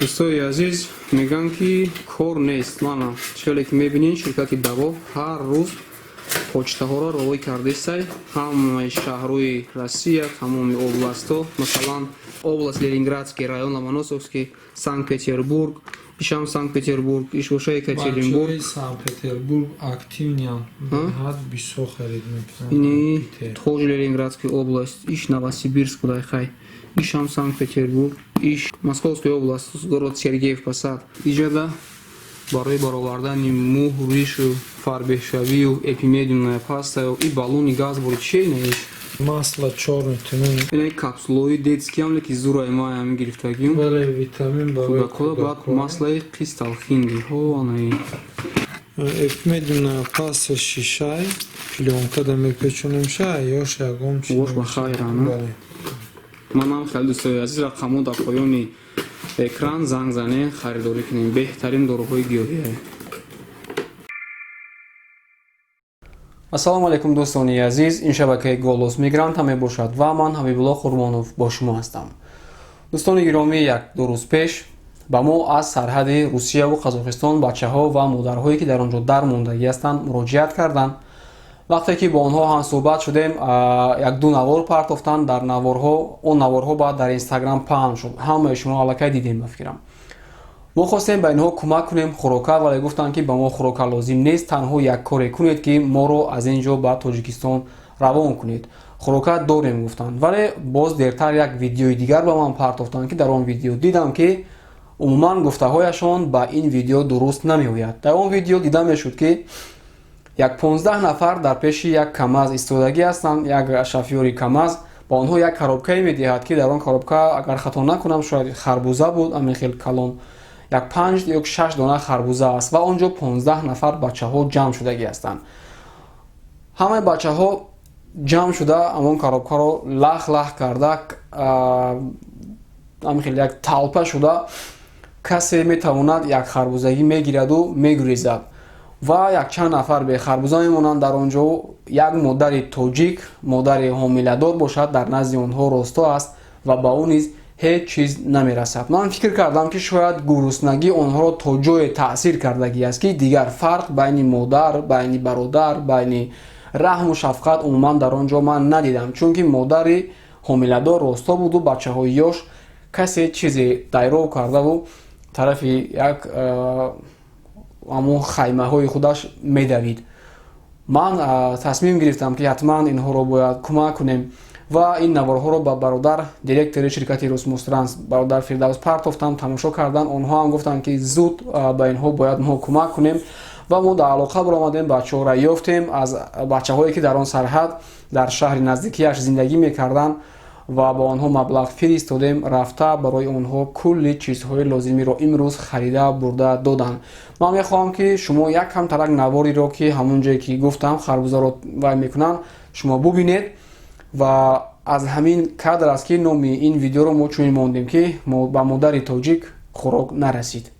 Дӯстои азиз, мегӯянд, ки кор нест. Мана, чӣ ки мебинед, ширкати Даво ҳар рӯз почтаҳоро ровой кардестай ҳамаи шаҳрҳои Россия, тамоми областҳо, масалан, область Ленинградский, район Ломоносовский, Санкт Петербург, ишам Санкт Петербург, иш боша Екатеринбург. Бачаҳои Санкт Петербург активныянд, беҳад бисёр харид мекунанд. Ини Питер. Тоже Ленинградская область, иш Новосибирск будай, хай. Ишам Санкт Петербург, иш Московская область, город Сергиев Посад. Иҷада барои баровардани мӯ, ришу, фарбеҳшавию эпимедиумная пастаю и баллони газ бори чие ина иш? Масло чёрный тмин. Ина капсулаҳои детский ам, леки зурай ма ҳамин гирифтагиюм. Бале, витамин барои Кӯдакҳо, баъд кӯдакон. маслаи қисталхинди ҳо анаи. Эпимедиумная паста шишай, плёнкада мепечонем, ша ёш ягон чи. Вош ба хайр, ана. Бале. Манам хеле, дӯстои азиз, рақамҳо дар поёни экран, занг занед, харидорӣ кунем, беҳтарин доруҳои гиёҳие. Ассалому алайкум, дӯстони азиз, ин шабакаи Голос Мигранта мебошад ва ман, Ҳабибулло Қурбонов, бо шумо ҳастам. Дӯстони гиромӣ, як ду рӯз пеш ба мо аз сарҳади Русияву Қазоқистон бачаҳо ва модарҳое, ки дар он ҷо дармондагӣ ҳастанд, муроҷиат карданд. Вақте ки бо онҳо ҳамсӯҳбат шудем, як-ду навор партофтанд. Дар наворҳо, он наворҳо баъд дар Инстаграм паҳн шуд, ҳамаи шумо аллакай дидем, ба фикрам. Мо хостем ба инҳо кӯмак кунем, хӯрока, вале гуфтанд, ки ба мо хӯрока лозим нест, танҳо як коре кунед, ки моро аз ин ҷо ба Тоҷикистон равон кунед, хӯрока дорем, гуфтанд. Вале боз дертар як видеои дигар ба ман партофтанд, ки дар он видео дидам, ки умуман гуфтаҳояшон ба ин видео дуруст намеояд. Дар он видео дида мешуд, ки як 15 нафар дар пеши як КамАЗ истодагӣ ҳастанд. Як шофёри КамАЗ ба онҳо як коробкае медиҳад, ки дар он коробка, агар хато накунам, шояд харбуза буд, ҳамин хел калон, як панҷ ё шаш дона харбуза аст ва он ҷо 15 нафар бачаҳо ҷамъ шудагӣ ҳастанд. Ҳамаи бачаҳо ҷамъ шуда, ҳамон коробкаро лах лах карда, ҳамин хел як талпа шуда, касе метавонад як харбузагӣ мегираду мегурезад ва якчанд нафар бехарбуза мемонанд. Дар он ҷо як модари тоҷик, модари ҳомиладор бошад, дар назди онҳо росто аст ва ба ӯ низ ҳеҷ чиз намерасад. Ман фикр кардам, ки шояд гуруснагӣ онҳоро то ҷое таъсир кардагӣ аст, ки дигар фарқ байни модар, байни бародар, байни раҳму шафқат умуман дар он ҷо ман надидам, чунки модари ҳомиладор росто буду бачаҳои ёш, касе чизе дайров кардаву тарафи як ҳамон хаймаҳои худаш медавид. Ман тасмим гирифтам, ки ҳатман инҳоро бояд кӯмак кунем ва ин наворҳоро ба бародар, директори ширкати Русмостранс, бародар Фирдавс партофтам. Тамошо карданд, онҳо ҳам гуфтанд, ки зуд ба инҳо бояд мо кӯмак кунем ва мо дар алоқа баромадем, бачаҳоро ёфтем, аз бачаҳое, ки дар он сарҳад, дар шаҳри наздикияш зиндагӣ мекарданд, ва ба онҳо маблағ фиристодем. Рафта барои онҳо кулли чизҳои лозимиро имрӯз харида бурда доданд. Ман мехоҳам, ки шумо як камтарак навориро, ки ҳамон ҷое ки гуфтам, харбузаро вай мекунанд, шумо бубинед ва аз ҳамин кадр аст, ки номи ин видеоро мо чунин мондем, ки ба модари тоҷик хӯрок нарасид.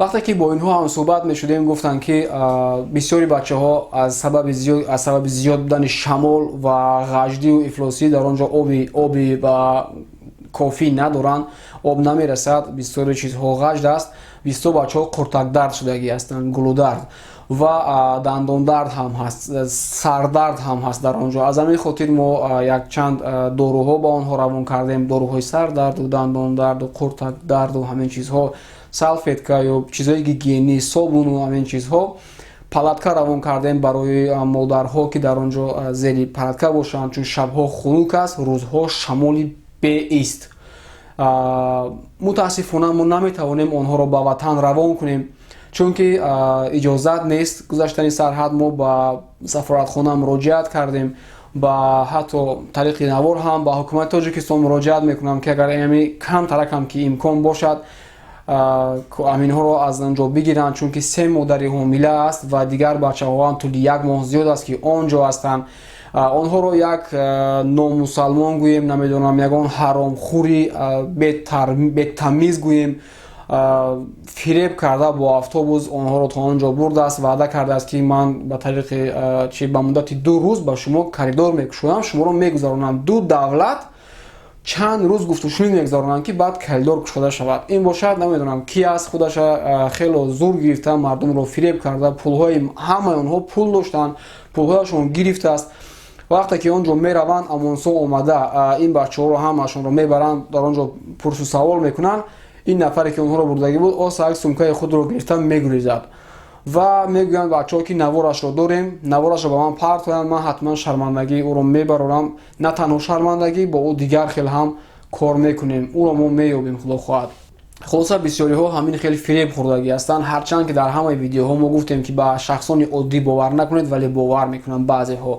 Вақте ки бо инҳо ҳамсӯҳбат мешудем, гуфтанд, ки бисёри бачаҳо аз сабаби зиёд будани шамол ва ғаждию ифлосӣ дар он ҷо оби ва кофӣ надоранд, об намерасад, бисёри чизҳо ғажд аст. Бисёр бачаҳо қуртакдард шудагӣ ҳастанд, гулудард ва дандондард ҳам ҳаст, сардард ҳам ҳаст дар он ҷо. Аз ҳамин хотир мо якчанд доруҳо ба онҳо равон кардем, доруҳои сардарду дандондарду қуртакдарду ҳамин чизҳо, салфетка ё чизҳои гигиенӣ, собуну ҳамин чизҳо. Палатка равон кардем барои модарҳо, ки дар он ҷо зери палатка бошанд, чун шабҳо хунук аст, рӯзҳо шамоли беист. Мутаассифона мо наметавонем онҳоро ба ватан равон кунем, чунки иҷозат нест гузаштани сарҳад. Мо ба сафоратхона муроҷиат кардем, ба ҳатто тариқи навор ҳам ба ҳукумати Тоҷикистон муроҷиат мекунам, ки агар ами камтаракам ки имкон бошад, аминҳоро аз он ҷо бигиранд, чунки се модари ҳомила аст ва дигар бачаҳо ҳам тӯли як моҳ зиёд аст, ки он ҷо ҳастанд. Онҳоро як номусалмон гӯем, намедонам, ягон ҳаромхӯри бетамиз гӯем, фиреб карда бо автобус онҳоро то он ҷо бурдааст, ваъда кардааст, ки ман ба тариқи чи ба муддати 2 рӯз ба шумо коридор мекушоям, шуморо мегузаронам. Ду давлат чанд рӯз гуфтушунид мегузаронанд, ки баъд коридор кушода шавад. Ин бошад, намедонам ки аст, худаша хело зур гирифта, мардумро фиреб карда, пулҳои ҳамаи онҳо пул доштанд, пулҳояшон гирифтааст. Вақте ки он ҷо мераванд, амонсо омада ин бачаҳоро ҳамаашонро мебаранд, дар он ҷо пурсу савол мекунанд. Ин нафаре ки онҳоро бурдагӣ буд, оса як сумкаи худро гирифта мегурезад ва мегӯянд бачаҳо, ки наворашро дорем, наворашро ба ман партоянд, ман ҳатман шармандагии ӯро мебарорам. На танҳо шармандагӣ, бо ӯ дигар хел ҳам кор мекунем, ӯро мо меёбем, худо хоҳад. Хулоса, бисёриҳо ҳамин хел фиреб хӯрдагӣ ҳастанд, ҳарчанд ки дар ҳамаи видеоҳо мо гуфтем, ки ба шахсони оддӣ бовар накунед, вале бовар мекунанд баъзеҳо.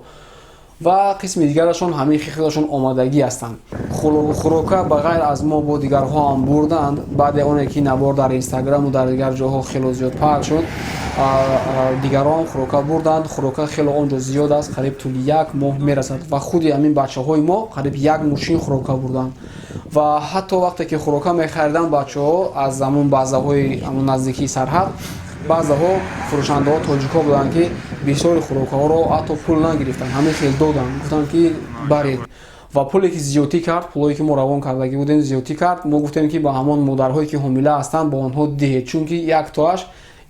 Ва қисми дигарашон ҳамин хелашон омадагӣ ҳастанд. Хӯрока ба ғайр аз мо бо дигарҳо ҳам бурданд. Баъде оне ки навор дар инстаграму дар дигар ҷоҳо хело зиёд паҳн шуд, дигарон хӯрока бурданд. Хӯрока хело он ҷо зиёд аст, қариб тӯли як моҳ мерасад ва худи ҳамин бачаҳои мо қариб як мошин хӯрока бурданд. Ва ҳатто вақте ки хӯрока мехариданд бачаҳо аз ҳамон базаҳои ҳамон наздикии сарҳад, баъзеҳо фурӯшандаҳо тоҷикҳо буданд, ки бисёри хӯрокҳоро ҳатто пул нагирифтанд, ҳамин хел доданд, гуфтанд, ки баред. Ва пуле ки зиёдтӣ кард, пулое ки мо равон кардагӣ будем зиёдтӣ кард, мо гуфтем, ки ба ҳамон модарҳое ки ҳомила ҳастанд, ба онҳо диҳед, чунки яктоаш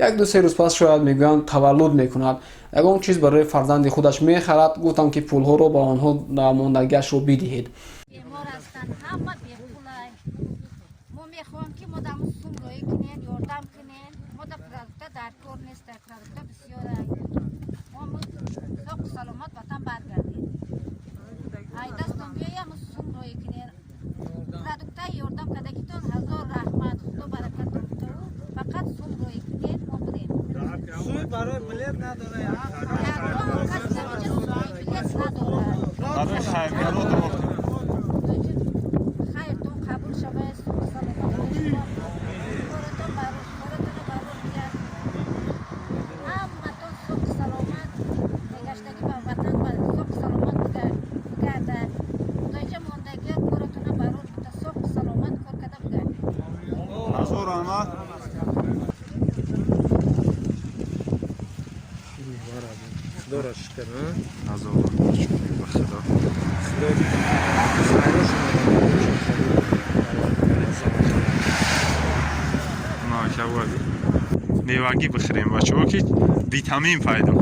як ду се рӯз пас шояд мегӯянд таваллуд мекунад, ягон чиз барои фарзанди худаш мехарад. Гуфтам, ки пулҳоро ба онҳо мондагиашро бидиҳед. Бемор ҳастанд, ҳама бепулай. Мо мехоҳем, ки мо даму сум роӣ кунен, ёрдам кунен. Мо да продукта дар кор нест, продукта бисёрай. Мо соқу саломат ватан баргардем. Ай дастон биёя, мо сум роӣ кунен. Продукта ёрдам кардагитон ҳазор раҳмат, худо баракатон битаву, фақат сум роӣ кунен, мо бирем. Суй барои билет надора. Ягон кас дамиҷа суи билет надорад. Барои хайргаро дуо кунед. Хайртон қабул шавад, соқу саломат бошед. Коратон барор, коратонро барор биёд. Ҳаматон соқу саломат мегаштагӣ ба ватан ба соқу саломат бигардад. Худоҷа мондагиа коратона барор бита, соқу саломат кор карда бигардед. Ҳазор раҳмат. Худоро шукр, а? Ҳазор раҳмат, шукр ба Худо. Худо хайрошон. Накавали. Мевагӣ бихӯрем бачаҳо, ки витамин пайдо.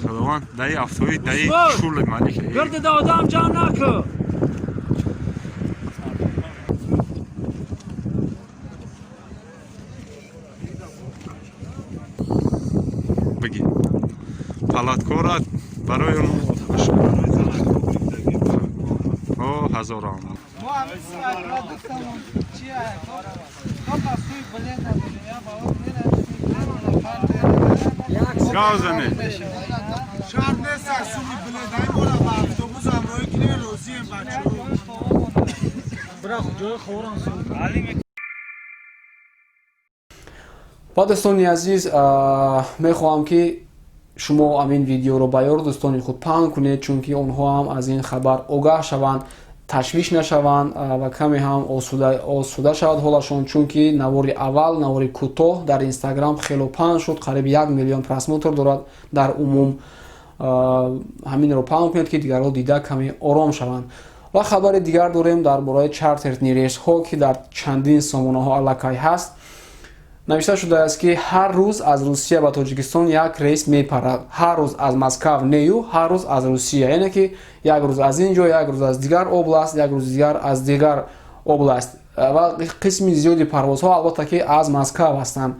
Худованд даи афтои даи шули малик. Гирди одам ҷамъ накун. Бигӣ. Палаткора барои онҳо. О, ҳазор раҳмат. Мо ҳамин продуктамон чи то суи билет надорем, я ба он Гав занед. Шарт нест аз суми билет, ай мора ба автобус ҳамроҳӣ кунем, розием бачаҳо. Ва дӯстони азиз, мехоҳам, ки шумо ҳамин видеоро ба ёру дӯстони худ паҳн кунед, чунки онҳо ҳам аз ин хабар огаҳ шаванд, ташвиш нашаванд ва каме ҳам осуда шавад ҳолашон, чунки навори аввал, навори кӯтоҳ дар инстаграм хело паҳн шуд, қариб 1 миллион просмотр дорад дар умум. Ҳаминро паҳн кунед, ки дигарҳо дида каме ором шаванд. Ва хабари дигар дорем дар бораи чартерный рейсҳо, ки дар чандин сомонаҳо аллакай ҳаст. Навишта шудааст, ки ҳар рӯз аз Русия ба Тоҷикистон як рейс мепарад. Ҳар рӯз аз Москав нею, ҳар рӯз аз Русия, яъне ки як рӯз аз ин ҷо, як рӯз аз дигар област, як рӯзи дигар аз дигар област. Ва қисми зиёди парвозҳо албатта ки аз Москав ҳастанд.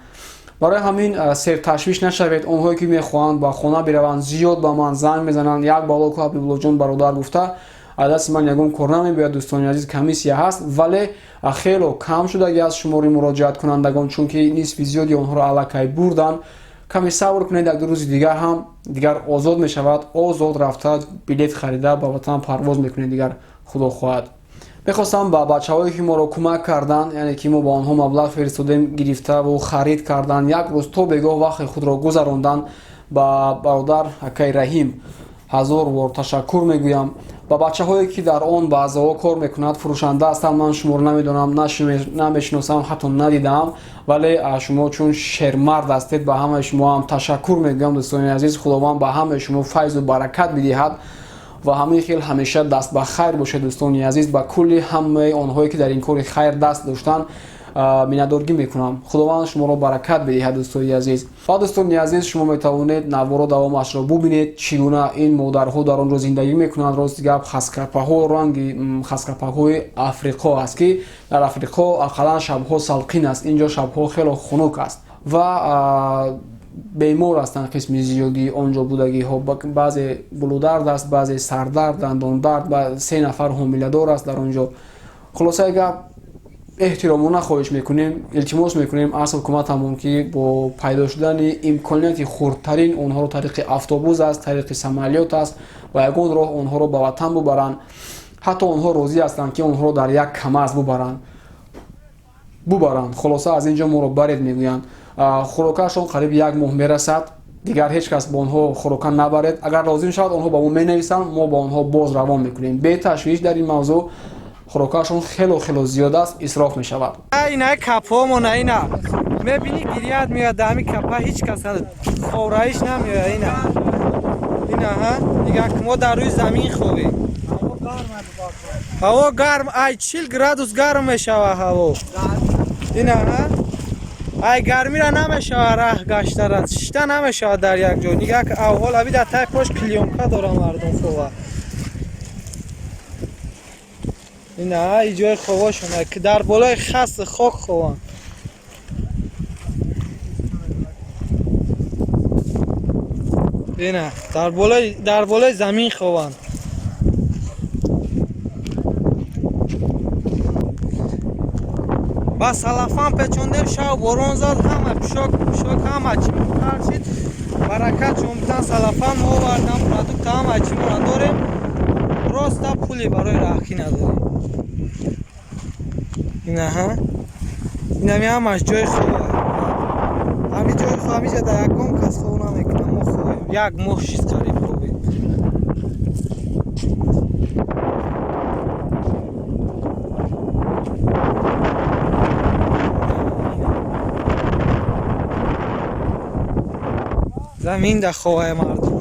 Барои ҳамин серташвиш нашавед. Онҳое ки мехоҳанд ба хона бираванд, зиёд ба ман занг мезананд, як балоку Ҳабибуллоҷон бародар гуфта. Аз дасти ман ягон кор намебиёяд, дӯстони азиз, комиссия ҳаст, вале хело кам шудаги аст шумори муроҷиаткунандагон, чунки нисфи зиёди онҳоро аллакай бурданд. Каме сабр кунед, як ду рӯзи дигар ҳам дигар озод мешавад. Озод рафта билет харида ба ватан парвоз мекунед дигар, худо хоҳад. Мехостам ба бачаҳое ки моро кӯмак карданд, яъне ки мо ба онҳо маблағ фиристодем, гирифтаву харид карданд, як рӯз то бегоҳ вақти худро гузаронданд, ба бародар акай Раҳим ҳазор бор ташаккур мегӯям. Ба бачаҳое ки дар он баъзаҳо кор мекунад, фурӯшанда ҳастанд, ман шуморо намедонам, намешиносам, ҳатто надидаам, вале шумо чун шермард ҳастед, ба ҳамаи шумо ҳам ташаккур мегӯям, дӯстони азиз. Худованд ба ҳамаи шумо файзу баракат бидиҳад ва ҳамин хел ҳамеша даст ба хайр бошед, дӯстони азиз. Ба кулли ҳамаи онҳое ки дар ин кори хайр даст доштанд миннатдоргӣ мекунам. Худованд шуморо баракат бидиҳад, дӯстони азиз. Ва дӯстони азиз, шумо метавонед наворо давомашро бубинед, чӣ гуна ин модарҳо дар он ҷо зиндагӣ мекунанд. Рости гап, хаскарпаҳо ранги хаскарпаҳои Африқо аст, ки дар Африқо ақаллан шабҳо салқин аст, ин ҷо шабҳо хело хунук аст ва бемор ҳастанд қисми зиёди он ҷо будагиҳо. Баъзе гулудард аст, баъзе сардард, дандондард, се нафар ҳомиладор аст дар он ҷо. Хулосаи гап, эҳтиромона хоҳиш мекунем, илтимос мекунем аз ҳукуматамон, ки бо пайдо шудани имконияти хурдтарин онҳоро тариқи автобус аст, тариқи самолёт аст, ба ягон роҳ онҳоро ба ватан бубаранд. Ҳатто онҳо розӣ ҳастанд, ки онҳоро дар як камаз бубаранд. Хулоса, аз ин ҷо моро баред мегӯянд. Хӯрокаашон қариб як моҳ мерасад, дигар ҳеҷ кас ба онҳо хӯрока набаред. Агар лозим шавад, онҳо ба мо менависанд, мо ба онҳо боз равон мекунем. Беташвиш дар ин мавзӯъ, хӯрокаашон хело хело зиёд аст, исроф мешавад. Ина капҳомона, ина мебинӣ, гирияд меояд дар ҳамин капа, ҳеҷ кас ховраиш намеояд. Ина ина ҳа, нигоҳ, мо дар рӯи замин ховем, ҳаво гарм, ай 40 градус гарм мешава ҳаво. Ина ҳа, ай гармира намешава раҳ гаштара, шишта намешава дар як ҷой. Нигоҳ, авҳол аби дар тай пош клеёнка дора мардум хова. Ина ай ҷои ховошона, ки дар болои хас хок хованд. Ина дар болои замин хованд. Ба салафан печондем, шав борон зад, ҳама пишок пишок, ҳама чӣ паршид. Баракат чомтан салафан овардам, продукт ҳама чӣ мора дорем, роста пули барои раҳкӣ надорем. Ина ҳа, инами ҳамаш ҷои хова, ҳами ҷои хова, ҳамиҷа дар ягон кас хов намекунам, мо ховем як моҳ шист қариб ховем. Замин дар ховаи мардум.